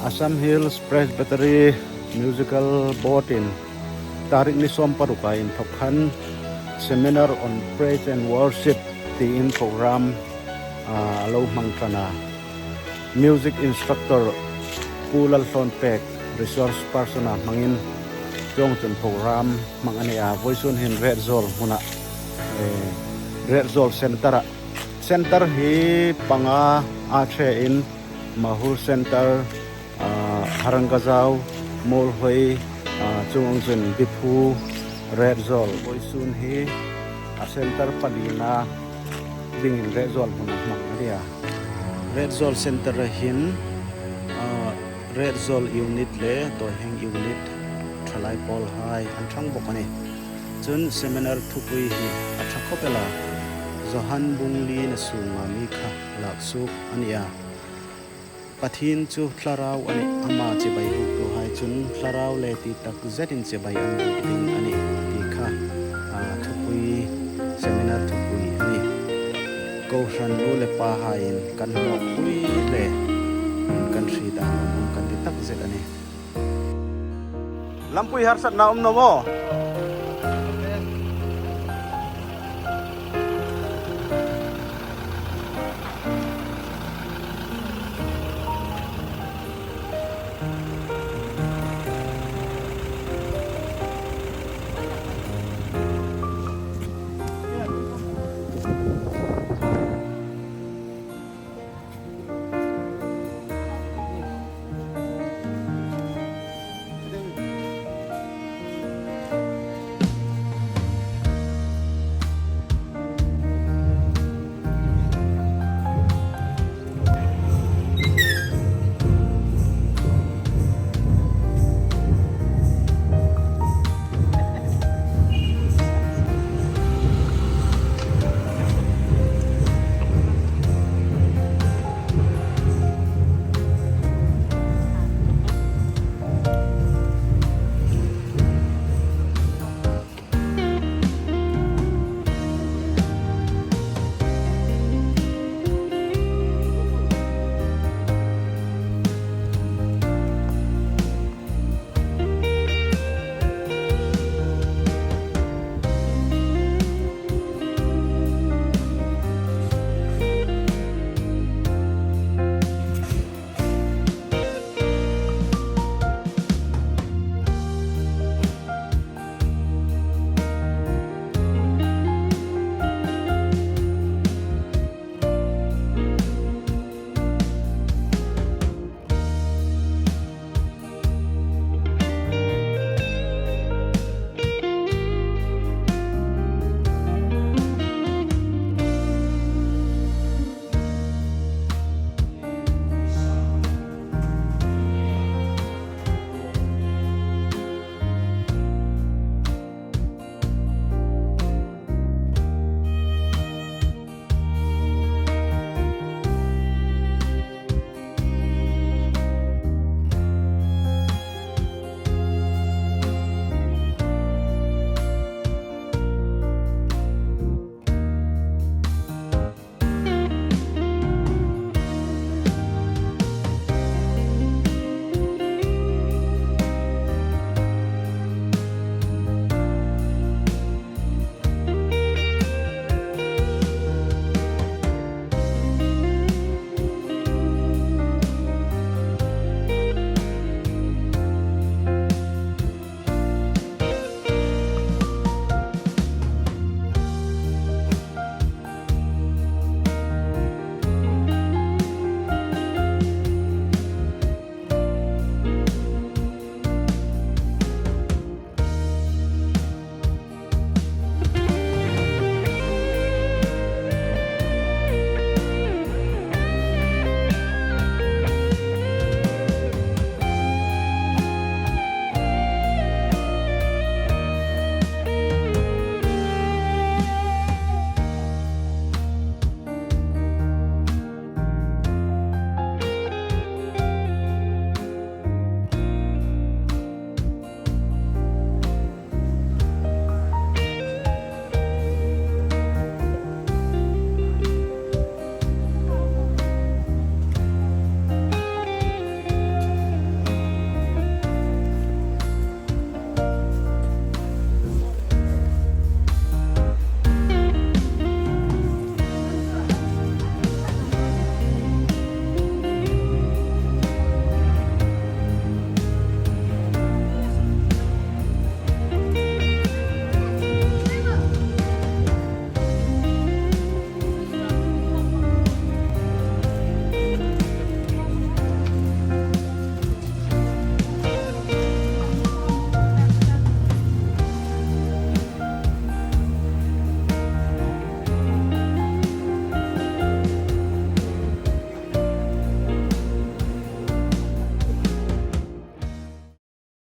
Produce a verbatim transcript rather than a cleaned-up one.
Assam Hills Presbytery Musical Board-in tarik ni sawm paruka inthawk khan Seminar on Praise and Worship tiin program, ah, a lo hmang ṭan a. Music instructor Pu Lalthlawnpek, resource person-a hmangin chuong chun program hmang a ni a. Vawisun hin Retzawl hmuna, eh, Retzawl Centre-a. Centre hi panga a ṭhein Mahur Centre, ah, Harangajao, Muolhoi, ah, chuong chun Diphu, Retzawl. Vawisun hi a centre palina dingin Retzawl hmuna hmang a ni a. Retzawl centre-a hin, ah, Retzawl unit le Doiheng unit ṭhalai pawlhai an ṭhang bawk a nih. Chun seminar thupui hi a ṭha khawp el a. Johan bung lina sunga mi kha laksuok a ni a. Pathien chu thlarau a nih, ama chibai buktuhai chun thlarau le ti tak zetin chibai an buk ding a nih ti kha, a, thupui, seminar thupui a nih. Kohran nu le pahaiin kan hmawkpui le kan hriet a, kan ti tak zet a nih. Lampui harsatna um naw maw?